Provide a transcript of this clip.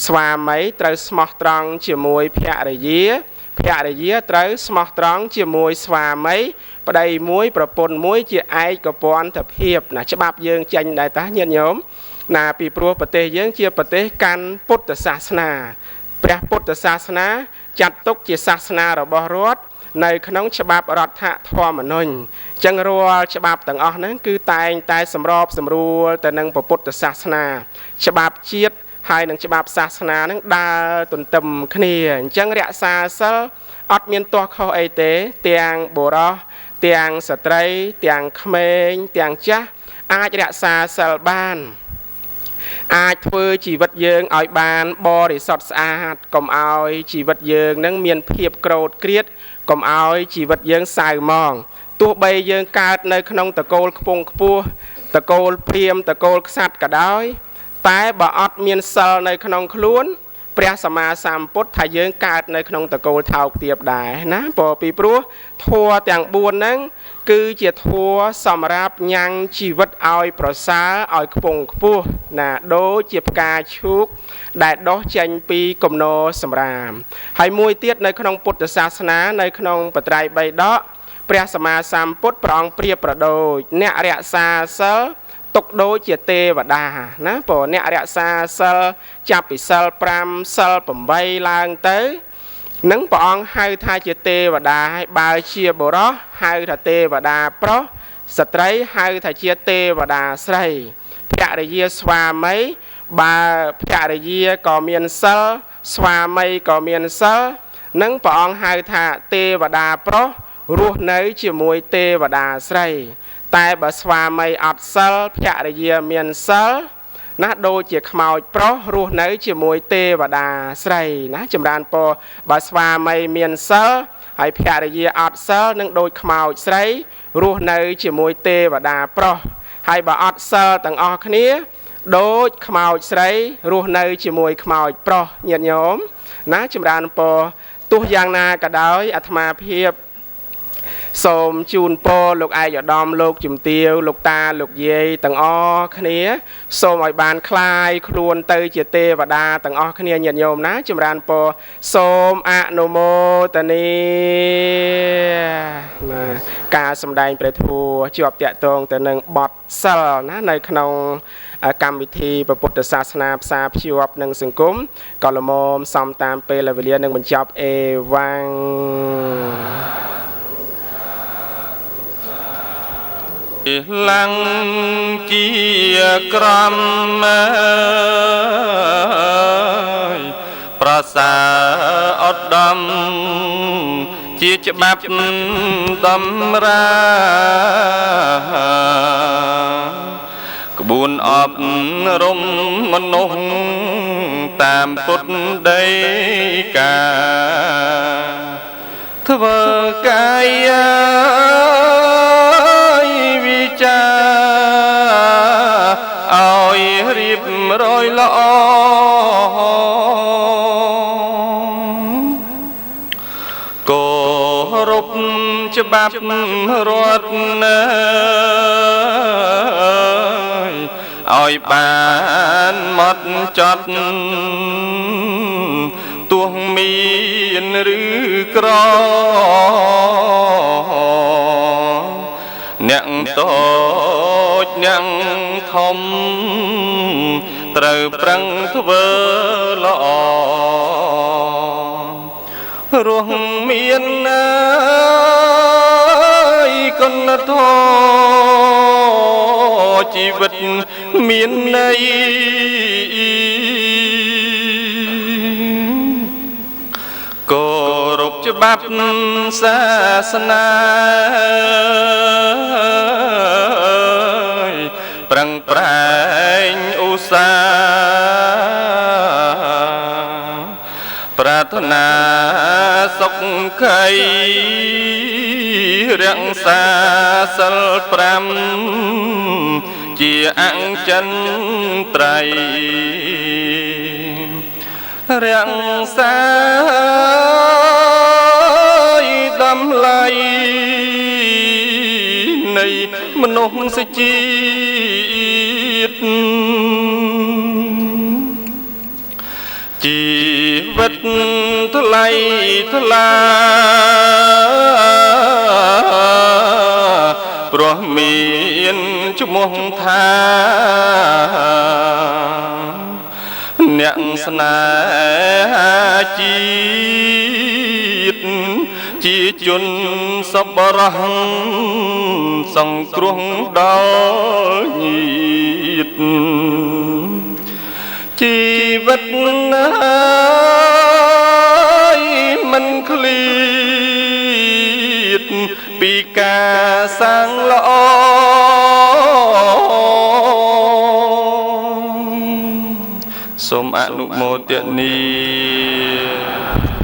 ស្វាមីត្រូវស្មោះត្រង់ជាមួយភរិយា ភរិយាត្រូវស្មោះត្រង់ជាមួយស្វាមី ប្តីមួយប្រពន្ធមួយជាឯកពន្ធភាពណា។ ច្បាប់យើងចេញដែរតាញាតិញោមណា ពីព្រោះប្រទេសយើងជាប្រទេសកាន់ពុទ្ធសាសនា ព្រះពុទ្ធសាសនាចាត់ទុកជាសាសនារបស់រដ្ឋនៅក្នុងច្បាប់រដ្ឋធម្មនុញ្ញ។ អញ្ចឹងរាល់ច្បាប់ទាំងអស់ហ្នឹង គឺតែងតែសម្របសម្រួលទៅនឹងពុទ្ធសាសនា ច្បាប់ជាតិហើយនឹងច្បាប់សាសនានឹងដើរទន្ទឹមគ្នា។ អញ្ចឹងរក្សាសិលអត់មានទាស់ខុសអីទេ ទាំងបុរសទាំងស្ត្រី ទាំងក្មេងទាំងចាស់ អាចរក្សាសិលបាន អាចធ្វើជីវិតយើងឲ្យបានបរិសុទ្ធស្អាត កុំឲ្យជីវិតយើងនឹងមានភាពក្រោធក្រៀត កុំឲ្យជីវិតយើងសៅហ្មង។ ទោះបីយើងកើតនៅក្នុងតកូលខ្ពង់ខ្ពស់ តកូលព្រាម តកូលក្សត្រក៏ដោយ តែបើអត់មានសិលនៅក្នុងខ្លួន ព្រះសម្មាសម្ពុទ្ធថាយើងកើតនៅក្នុងតកូលថោកទាបដែរណា ព្រោះពីព្រោះធัวទាំង4ហ្នឹង គឺជាធัวសម្រាប់ញ៉ាំងជីវិតឲ្យប្រសើរឲ្យខ្ពង់ខ្ពស់ណា ដូចជាផ្កាឈូកដែលដុះចេញពីគំនរសម្រាម។ ហើយមួយទៀត នៅក្នុងពុទ្ធសាសនា នៅក្នុងបត្រៃបិដក ព្រះសម្មាសម្ពុទ្ធព្រះអង្គប្រៀបប្រដូចអ្នករក្សាសិលទុកដូចជាទេវតាណា ព្រោះអ្នករក្សាសិលចាប់ពីសិល5 សិល8ឡើងទៅនឹង ព្រះអង្គហៅថាជាទេវតា។ ហើយបើជាបុរសហៅថាទេវតាប្រុស ស្ត្រីហៅថាជាទេវតាស្រី។ ភរិយាស្វាមី បើភរិយាក៏មានសិល ស្វាមីក៏មានសិលនឹង ព្រះអង្គហៅថាទេវតាប្រុសរស់នៅជាមួយទេវតាស្រី។ តែបើស្វាមីអត់សិល ភរិយាមានសិលណា ដូចជាខ្មោចប្រុសរស់នៅជាមួយទេវតាស្រីណា។ ចម្រើនពរ។ បើស្វាមីមានសិល ហើយភរិយាអត់សិល នឹងដូចខ្មោចស្រីរស់នៅជាមួយទេវតាប្រុស ហើយបើអត់សិលទាំងអស់គ្នា ដូចខ្មោចស្រីរស់នៅជាមួយខ្មោចប្រុស ញាតិញោមណា។ ចម្រើនពរ។ ទោះយ៉ាងណាក៏ដោយ អាត្មាភាពសូមជូនពរលោកឯកឧត្តម លោកជំទាវ លោកតា លោកយាយទាំងអស់គ្នា សូមឲ្យបានคลายខ្លួនទៅជាទេវតាទាំងអស់គ្នា ញាតិញោមណា។ ចម្រើនពរ សូមអនុមោទនាណា។ ការសម្ដែងព្រះធម៌ជាប់តាក់ទងទៅនឹងបទសិលណា នៅក្នុងកម្មវិធីពុទ្ធសាសនាផ្សារភ្ជាប់នឹងសង្គម ក៏ល្មមសំតាមពេលវេលានឹងបញ្ចប់ អេវ៉ាំង។ ឡើងជាក្រមប្រសាឧត្តម ជាច្បាប់តម្រាក្បួនអប់រំមនុស្សតាមពុទ្ធដីកា ធ្វើកាយវិចាឲ្យរៀបរយល្អ គោរពច្បាប់រដ្ឋណាឲ្យបានម៉ត់ចត់ ទោះមានឬក្រ អ្នកតូចអ្នកធំ ត្រូវប្រឹងធ្វើល្អ រស់មានណាយគុណធម៌ ជីវិតមានន័យ គោរពច្បាប់សាសនា ប្រឹងប្រែងឧស្សាហ៍ ប្រាថ្នាសុខី រក្សាសិល5ជាអចិន្ត្រៃយ៍ រក្សាតម្លៃនៃមនុស្សជាតិ។ ជីវិតថ្លៃថ្លា ព្រោះមានឈ្មោះថាអ្នកស្នេហាជាតិ ជាជនសប្បុរសសង្គ្រោះដល់ញាតិ ជីវិតណាយមិនឃ្លាតពីការសាងល្អ សូមអនុមោទនា។